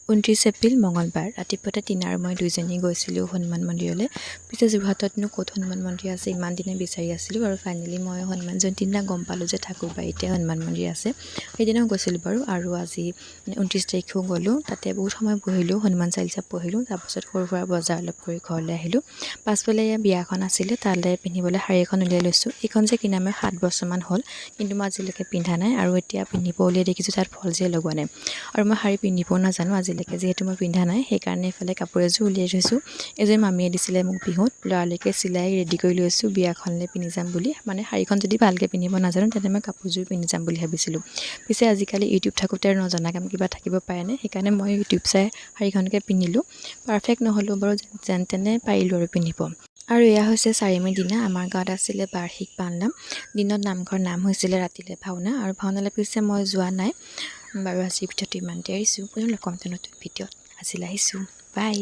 29 এপ্ৰিল, মঙলবাৰ, ৰাতিপুৱাতে টিনা আৰু মই দুইজনী গৈছিলোঁ হনুমান মন্দিৰলৈ। পিছে যোৰহাটতনো ক'ত হনুমান মন্দিৰ আছে, ইমান দিনে বিচাৰি আছিলোঁ আৰু ফাইনেলি মই হনুমান জয়ন্তীৰ দিনা গম পালোঁ যে ঠাকুৰবাৰীতে হনুমান মন্দিৰ আছে। সেইদিনাও গৈছিলোঁ বাৰু আৰু আজি মানে 29 তাৰিখেও গ'লোঁ। তাতে বহুত সময় বহিলোঁ, হনুমান চালিচা পঢ়িলোঁ। তাৰপাছত সৰু সুৰা বজাৰ অলপ কৰি ঘৰলৈ আহিলোঁ। পাছফালে এয়া বিয়াখন আছিলে, তালৈ পিন্ধিবলৈ শাৰী এখন উলিয়াই লৈছোঁ। এইখন যে কিনা মই 7 বছৰমান হ'ল, কিন্তু মই আজিলৈকে পিন্ধা নাই আৰু এতিয়া পিন্ধিব উলিয়াই দেখিছোঁ তাত ফলছেই লগোৱা নাই। আৰু মই শাৰী পিন্ধিবও নাজানো আজিলৈকে, যিহেতু মই পিন্ধা নাই, সেইকাৰণে এইফালে কাপোৰ এযোৰ উলিয়াই থৈছোঁ। এযোৰ মামীয়ে দিছিলে মোক বিহুত, লৰালৰিকৈ চিলাই ৰেডি কৰি লৈছোঁ বিয়াখনলৈ পিন্ধি যাম বুলি। মানে শাৰীখন যদি ভালকৈ পিন্ধিব নাজানো, তেন্তে মই কাপোৰযোৰ পিন্ধি যাম বুলি ভাবিছিলোঁ। পিছে আজিকালি ইউটিউব থাকোঁতে আৰু নজনা কাম কিবা থাকিব পাৰেনে? সেইকাৰণে মই ইউটিউব চাই শাৰীখনকে পিন্ধিলোঁ। পাৰফেক্ট নহ'লেও বাৰু যেন তেনে পাৰিলোঁ আৰু পিন্ধিব। আৰু এয়া হৈছে 4 মে' দিনা আমাৰ গাঁৱত আছিলে বাৰ্ষিক পালনাম। দিনত নামঘৰ নাম হৈছিলে, ৰাতিলৈ ভাওনা। আৰু ভাওনালৈ পিছে মই যোৱা নাই বাৰু। আজিৰ ভিডিঅ'টো ইমানতে এৰিছোঁ। পুনৰ লগ পাম নতুন ভিডিঅ'ত। আজিলৈ আহিছোঁ, বাই।